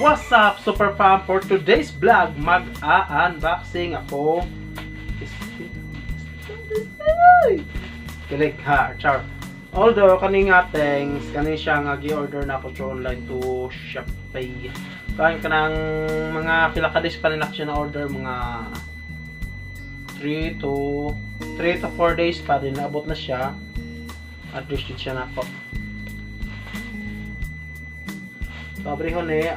What's up, Super Fam? For today's vlog, mag-a-unboxing ako. Kilig ha, char. Although, kani nga things, kani siya nga gi-order na ako through online to Shopee. Kain ka ng mga pila ka days pa rin ako siya na-order, mga 3 to 4 days pa din naabot na siya. Address yun siya na ako. So, abrihon eh,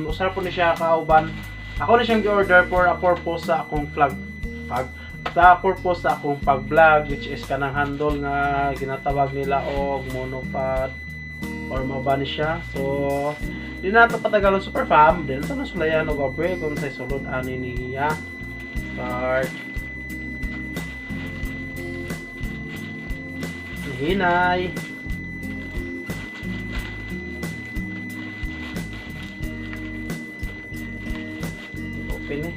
usara po ni siya kauban. Ako na siyang gi-order for a purpose sa akong vlog. Sa purpose sa akong pag-vlog, which is kanang handle nga ginatawag nila og monopod or mao ba ni siya. So, di na ito patagalon, Super Fam. Di na ito nasulayan og abre kung sa sulod ani niya. Start. Hinay. Open eh.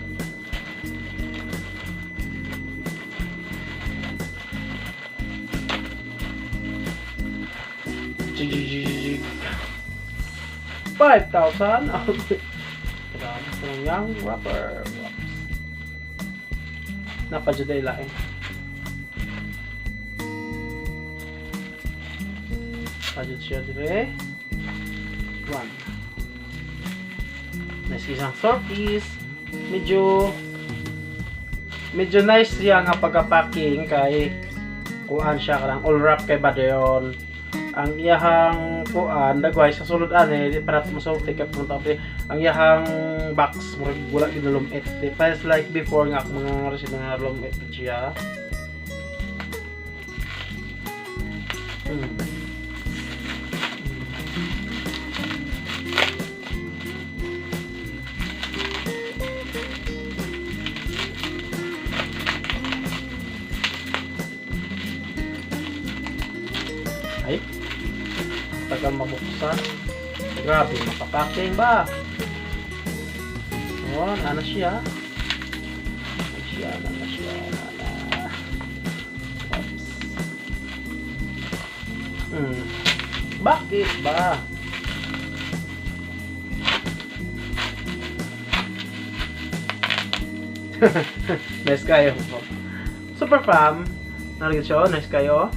Jig, jig, jig, jig. 5,000. Grabe, ang young rapper. Whoops. Napajuday lain. Pajud siya dire. One. Nice isang surface. Medyo medyo nice siya nga pagka-packing kay kuan siya kanang all wrap kay badeon ang iyahang kuan dagway sa sulod ani di pa nato masulti kay punta pa ang iyahang box, murag wala gid lumit, di pa is like before nga akong mga receive nga lumit siya. Ay, tagal mabuksan. Grabe, makapacking ba? Oh, ana siya. Ana siya, ana siya, ana. Oops. Bakit ba? Nice kayo. Super Fam. Narinig siya, oh. Nice kayo.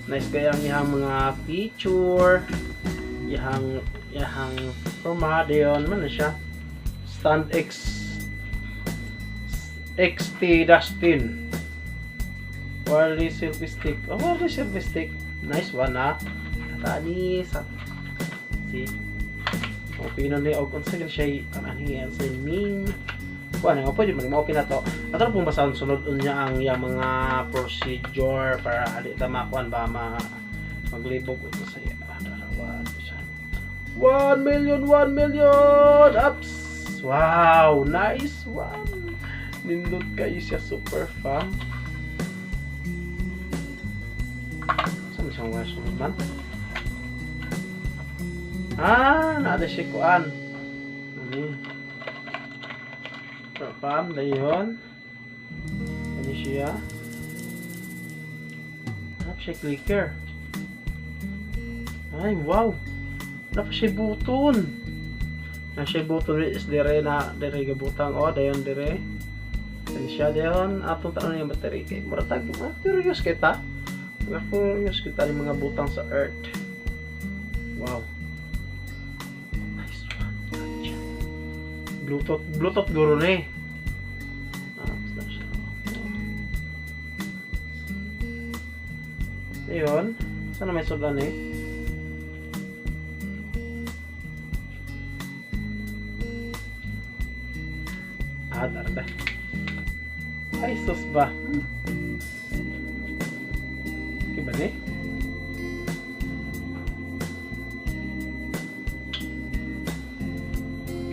Nice kayo ang iyang mga feature. Iyang iyang forma yun man na siya. Stand X XT-10 wireless selfie stick. Oh, wireless selfie stick. Nice one ha. Tani sa see. Open na ni og unsa gani siya ang ani ang sa main kuan nga pwede man mo-open na to. Ato na pong basahon sunod unya ang iyang mga procedure para ali ta makuan ba ma maglibog ito sa iya. Darawan siya. 1 million, 1 million! Ups! Wow! Nice one! Nindot kayo siya, Super Fam. Saan mo siyang wire sunod man? Ah, naada siya kuan. Ano? Super Fam, dayon. Ano siya? Hanap siya clicker. Ay, wow! Napa siya button. Na siya button is dire na dire gabutang, oh, dayon dire. Ano siya dayon atong taon yung battery kay mura tag mga curious kita. Mga curious kita ni mga butang sa earth. Wow. Nice one. Gotcha. Bluetooth, Bluetooth guro ni. Ah, basta siya. Ayun. Sana may sudan eh. Ah, tarda. Ay, sus ba? Okay ba ni?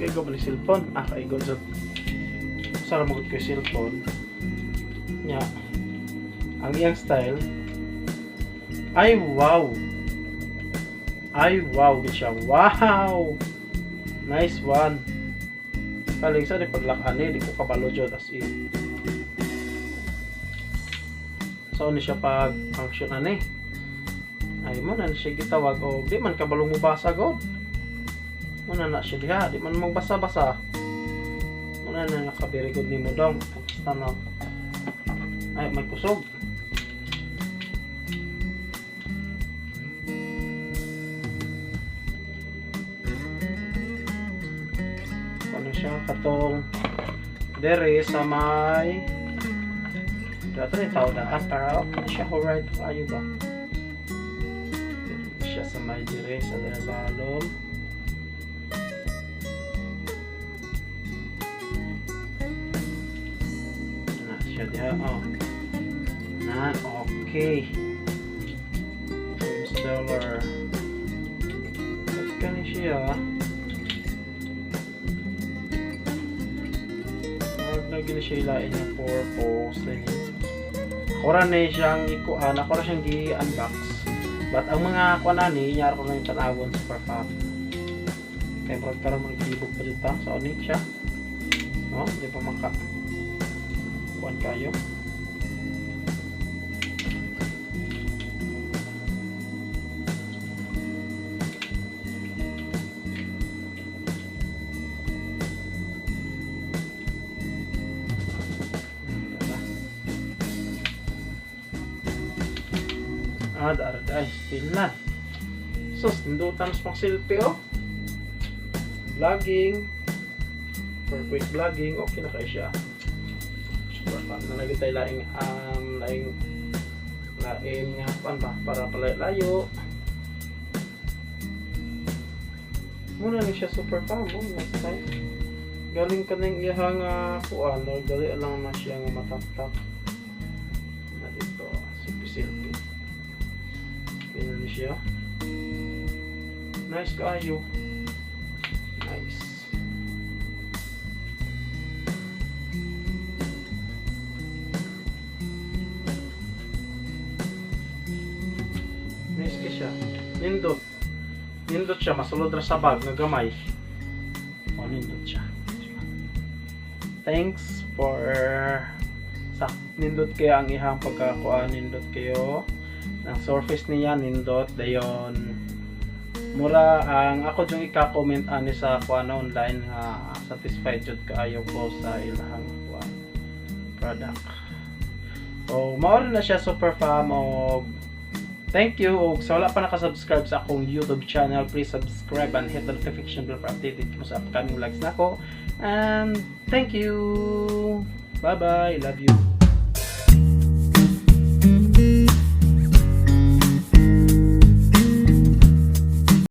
Kay go ba ni cellphone? Ah, kay go jud. Sara magud ko yung cellphone. Nya. Ang iyang style. Ay, wow! Ay, wow! Gid siya. Wow! Nice one. Kaling sa di paglakan eh, di ko kabalo jud as in. So, ano siya pag function ani? Ay, mo na siya gitawag og di man kabalong mobasa god. Mo na na siya diha, di man magbasa-basa. Mo na na naka-very good nimo dong. Basta na. Ay, may kusog. Ano siya katong dere sa may dato ni tao daan para okay na siya, alright ayo ba. Dere siya sa may dere sa balom. Na siya diha, oh na, okay. Stellar kani siya. Huwag na gina siya ilain yung purpose ini. Ako ra na siyang ikuan, ako ra siyang gi-unbox. But ang mga kuan ani, inyar ko na yung tanawon, super fam. Kaya murag karon mo nagtibok pa jud ta sa ani siya. No, di pa maka kuan kayo. Diba? Ah, ay, still na. Sus, nindutan sa pang selfie, oh. Vlogging. For quick vlogging, okay na kayo siya. Super fun. Nalagay tayo laing, laing, laing nga, kuan ba, para palayo-layo. Muna ni siya, super fun, oh, next time. Galing ka ng iyahang kuan, no? Dali lang na siya nga matap-tap. Na dito, selfie-selfie. Okay na ni siya. Nice kaayo. Nice. Nice kay siya. Nindot. Nindot siya. Masulod ra sa bag nga gamay. O, nindot siya. Thanks for sa nindot kayo ang ihang pagkakuha, nindot kayo ang surface niya, nindot dayon. Mura ang ako yung ika-comment ani sa kuan online nga satisfied jud kaayo ko sa ilahang kuan product. So mao na siya, super fam, og thank you. Og sa wala pa nakasubscribe sa akong YouTube channel, please subscribe and hit the notification bell for updated mo sa upcoming vlogs nako. And thank you, bye bye, love you.